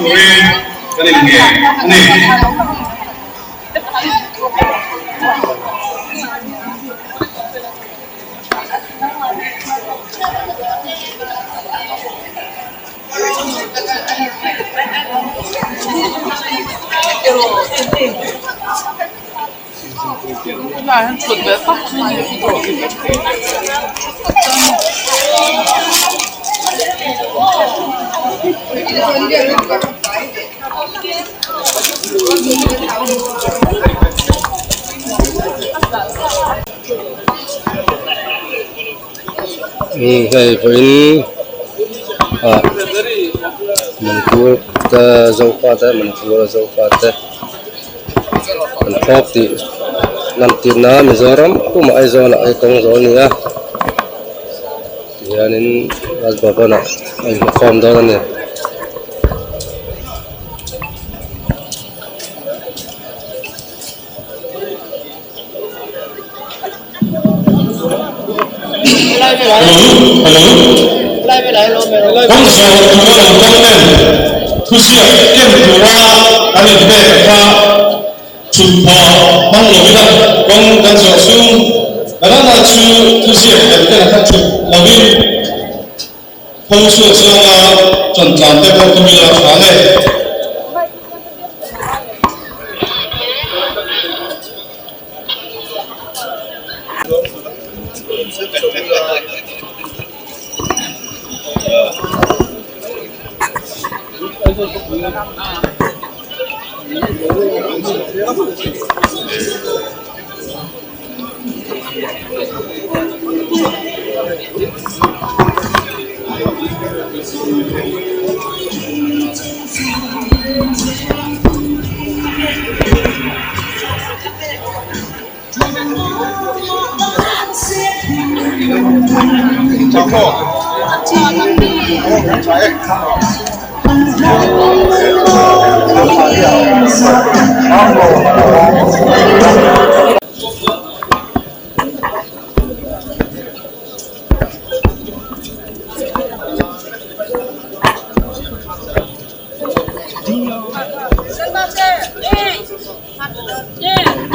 turin kan inngen a ni. Hei vawiin ah Manipur te Zofa te Manipur a Zofa te an thlawp tih lan tir na Mizoram pumah Aizawl ah hei kawng zawl a ni a tihianin Raj Bhavan ah a inhmukhawm dawn a ni. Hello, hello. Kawng zawh tura lo kal ten thuziak ken tura an inpek kha chhut phah hmang lovin a kawng kan zawh chhung Rana chu thuziak kan ken kha chhut lovin pho chhuak zawnga ṭan tlan te pawh tum ila tha le.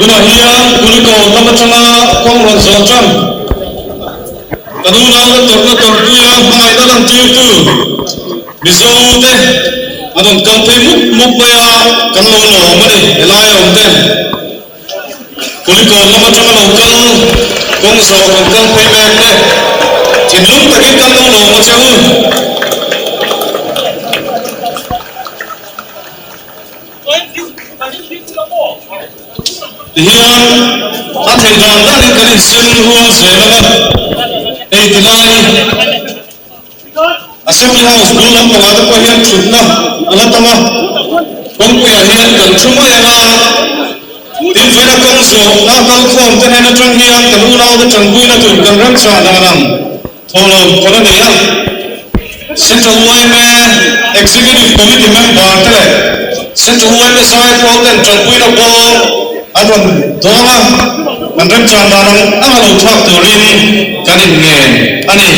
Tunah hian Kulikawn lam atanga kawng rawn zawh tan kan unaute tawrhna tawrhpuia hmangaihna lantirtu Mizo te an rawn kal phei mup mup mai a, kan lo lawm a ni helai a awm te. Kulikawn lam atanga lo kal kawng zawh rawn kal phei mek te thinlung takin kan lo lawm a che u. Tihian a theih dan danin kan insem rual zel ang a, hei tilai Assembly House bul lampangah te pawh hian thutna a la tam a, kawngpuiah hian kan thu mai ang a, tin vawiina kawng zawhna kalkhawm te hnen atang hian kan unaute tanpuina tur kan remchah dan ang thawhlawm kan a nei a. Central yma Executive Committee member te leh Central yma zaipawl ten tanpuina bawm an rawn dawng a, kan remchah dan ang anga lo thlak turin kan inngen a ni.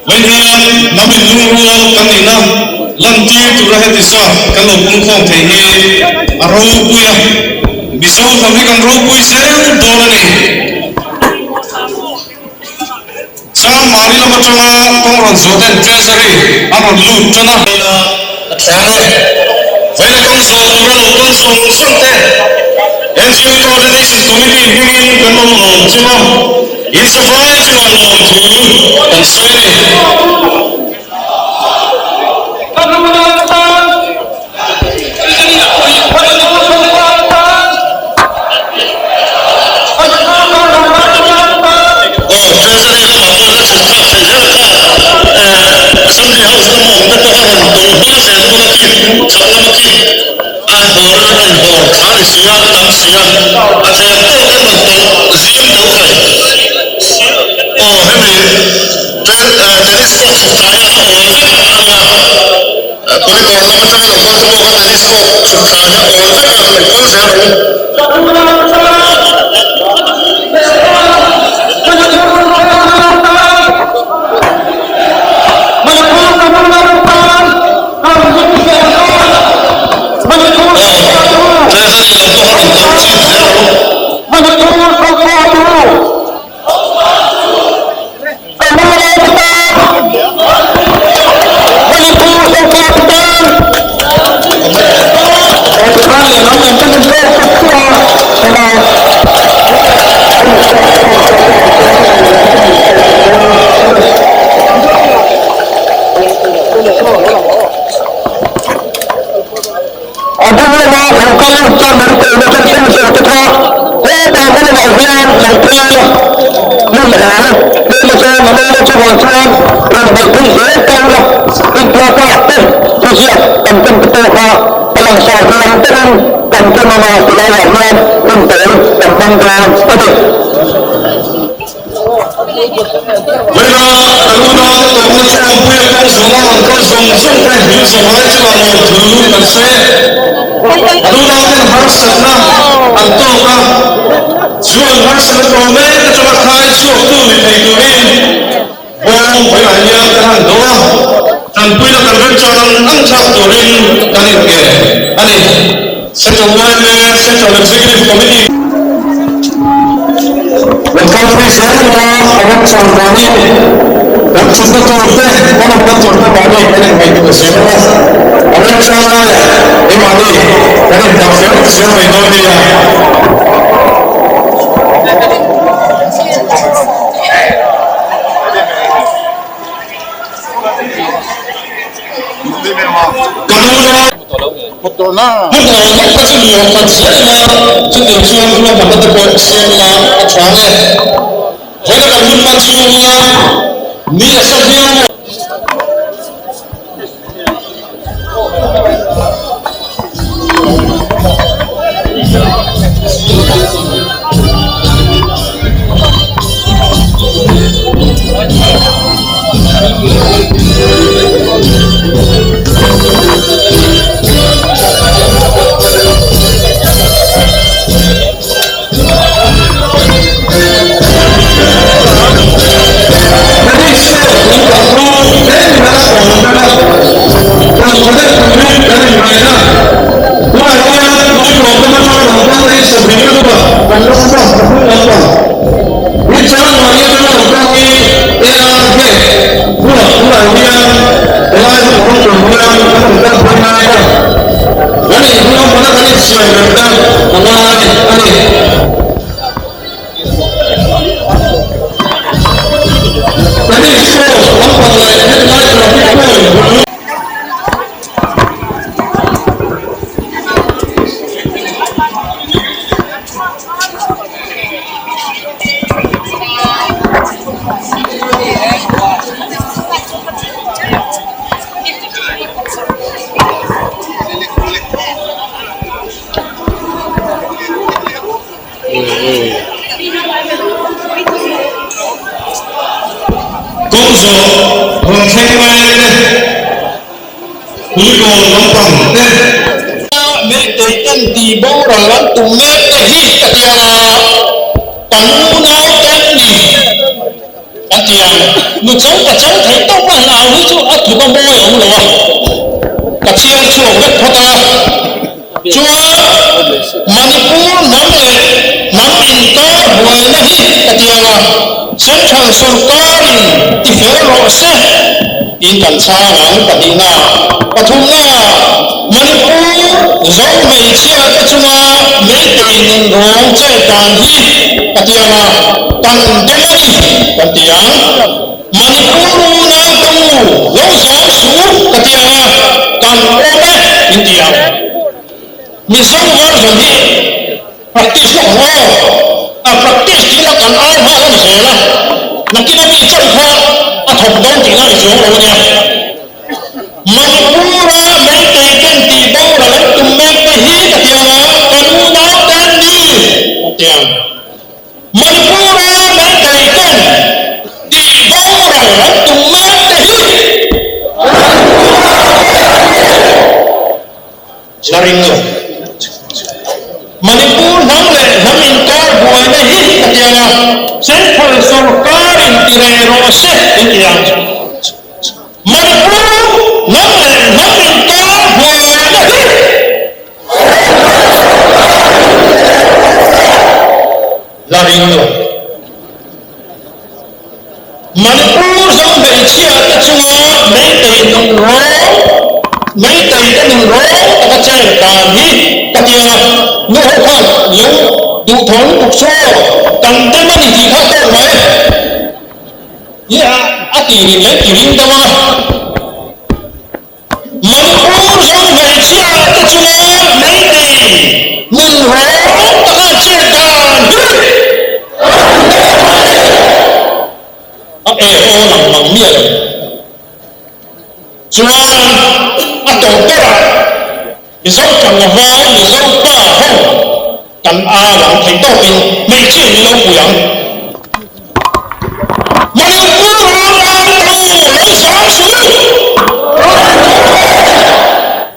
Vawiin hian hnam inlungrual kan nihna lantir tura heti zat kan lo pungkhawm thei hi a ropui a, Mizo hnam hi kan ropui zel dawn a ni. Changmari lam atanga kawng rawn zawh ten Treasury an rawn lut tan a. A thleng e. Vawiina kawng zawh tura lo kal zawng zawng te NGO Coordination Committee hmingin kan lo lawm chung a, in zavai chungah lawmthu kan sawi a ni. Aw, Treasury lamah pawh la chhun thlak theih zel kha Assembly House lama awm te pawh a rawn tawh hma zel bawk a khi, chhak lama khi a hawr a rawn hawr thla ni si a, a tam si a, a tlem tawk em rawn tawh zim deuh khai. Aw, hemi tennis court chhuk thlai a awl vek a nia. Kulikawn lam atanga lo kal te pawh kha tennis court chhuk thlai a awl vek a, lo kal zel rawh u. Vawiina kan unaute tawpna chu awmpuia kawng zawhna rawn kal zawng zawng te min zawhai chungah lawmthu kan sawi e. Kan unauten harsatna an tawk a, chu an harsatna tawh mek atanga khai chhuaktu ni thei turin bawng vawiinah hian kan han dawh a, tanpuina kan remchang ang ang thlak turin kan inke a ni. Central yma Central Executive Committee. Kan kalpui zel anga a remchang danin kan thutna tur te, kan awmna tur te mahni kan inngaihtuah zel anga a remchang laiah keimahni kan indah fel zel mai dawn nia. Kan unau. Hmun awl tak kha chu nuam khat zel ila, chutiang chuan ruahmanna te pawh siam ila a tha ang e. Vawiina kan hun hman chhunga ni a sa viau maw? Kawng zawh rawn thleng mek te, Kulikawn lampang te. Meitei ten tih boral an tum mek te hi ka ti ang a, kan unau ten ni an ti ang. Nu cho ka cho thei tawp a, hlau hi chu a tluk a mawi a awm lo a, ka chhiar chhuak vek phawt ang a. Chuan Manipur hnam leh hnam inkar buaina hi ka ti ang a, Central sorkarin ti fel rawh se tiin kan chhang ang pahnihna. Pathumna, Manipur zo hmeichhia te chunga Meitei nunrawng chet dan hi ka ti ang a, kan dem a ni kan ti ang. Manipur unau te u lo zam suh ka ti ang a, kan awm e in ti ang. Mizo version hi practice lawk ang aw, a practice tih la kan au nghal a ni zel a, nakin a mi chawi kha a thawk dawn tihna a ni chuang lo a nia. Manipur-a Meitei ten tih boral an tum mek te hi ka ti ang a, kan unau ten ni ka ti ang. Manipur-a Meitei ten tih boral an tum mek te hi la ring lo. Manipur hnam leh hnam inkar buaina hi ka ti ang a, Central sorkarin ti reh rawh se in ti ang. Manipur hnam leh hnam inkar buaina hi La ring lo. Manipur zo hmeichhia te chunga Meitei nunrawng, Meitei te nunrawng taka chen dan hi. Duhthawh lutuk saw kan dem a ni tih kha tawk mai. Hi a a tirin leh tiring deuh a. Manipur zo hmeichhia te chunga meitei nun rawng taka chet dan hi a e aw lang mang miah lo. Chuan a tawp berah Mizo tlangval Mizo pa ho kan a lang thei tawkin hmeichhia min lo pui ang. Manipur ram ram to lo zam suh u!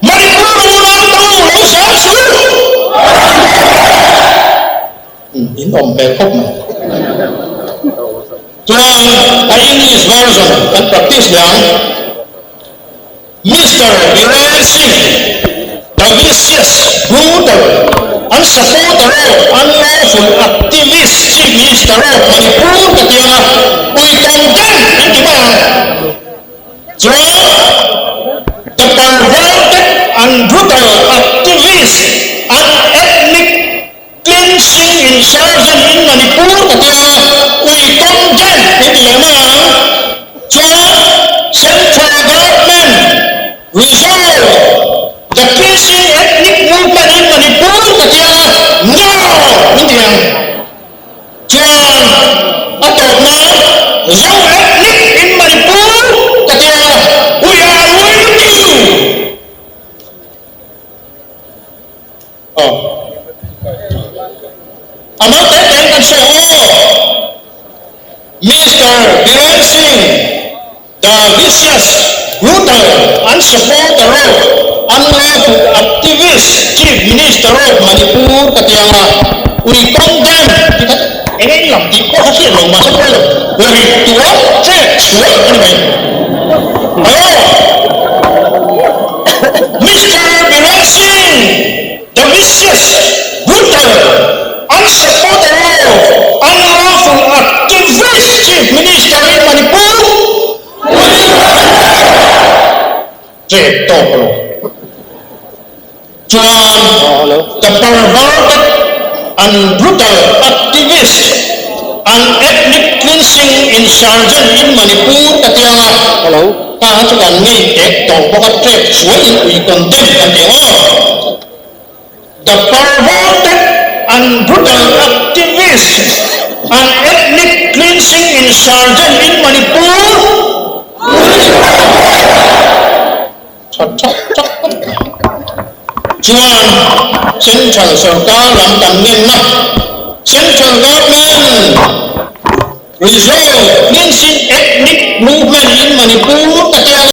Manipur ram ram to lo zam suh u! In awm hmel khawp mai. Chuan a English version kan practice leh ang. Mister Biren Singh, the vicious, brutal, unsupporter of unlawful activist Chief Minister of Manipur ka ti ang a, ui condemn an ti mai ang. Chuan the perverted and brutal activist and ethnic cleansing insurgent in Manipur ka ti ang a, ui condemn an ti leh mai ang. Chuan Central Government resolve the cleansing ethnic movement in Manipur ka ti ang a, no an ti ang. Chuan a tawp nan Zo ethnic in Manipur ka ti a, we are with you! Aw. A mal te tein kan sawi ang aw. Mister Biren Singh The vicious, brutal, unsupporter of unlawful activist Chief Minister of Manipur ka ti ang a, we condemn ti kha eng eng lam tih pawh kha hriat lo mahse pawi lo, ri tuah chet chhuah a ni mai. Hello! Mister Biren Singh, the vicious, brutal, unsupporter of unlawful activist Chief Minister in Manipur Che tawk lo chuan the perverted and brutal activist and ethnic cleansing insurgent in Manipur ka ti ang a, ta chu kan ngei tek tawh bawk a trek chuai in ui condemn kan ti ang aw. The perverted and brutal activist and ethnic cleansing insurgent in Manipur Tha thak thak chuan Central sorkar lam kan ngenna Central government resolve cleansing ethnic movement in Manipur ka ti a.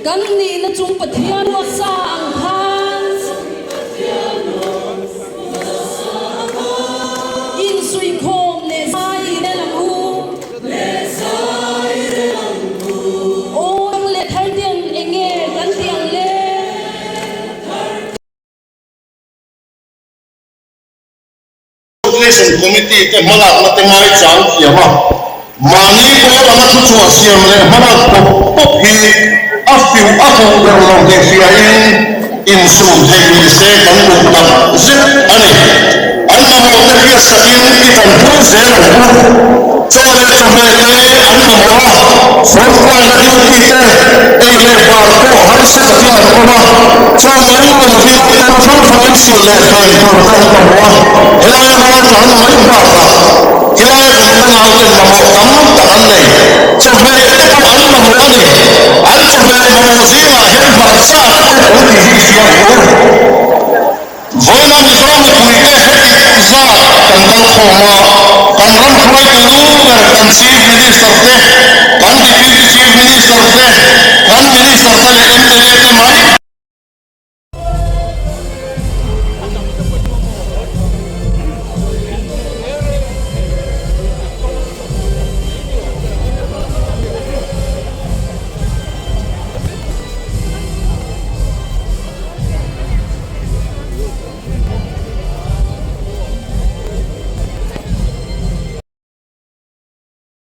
Kan nihna chung Pathian ruatsa ang khan insuihkhawm leh zai rel ang u. Aw leh thar ten enge kan tih ang le? Coordination Committee te hmalakna te ngaichang thiam a, mahni pawl anga thuchhuah siam leh hmalak pawp pawp hi a fiuh a fuh ber lo tih hriain insum theih ni se kan duh tak zet a ni. An mamawh te hriat sakin i tanpui zel ang u. Chaw leh chawhmeh te an mamawh a, frontline a duty te ei leh bar pawh harsa takin an awm a, chaw mai lovin kawng hrang hrangin silh leh fen tur te an mamawh a, helaia raltlan mai bakah helaia kan unauten mamawh tam tak an nei. Chawhmeh te pawh an mamawh a ni. An chawhmeh mamawh zingah hian hmarcha te pawh awm tih hi i hria ang u. Vawiina Mizo mipuite heti zat kan kal khawm a, kan ram hruaitu lu ber kan Chief Minister te,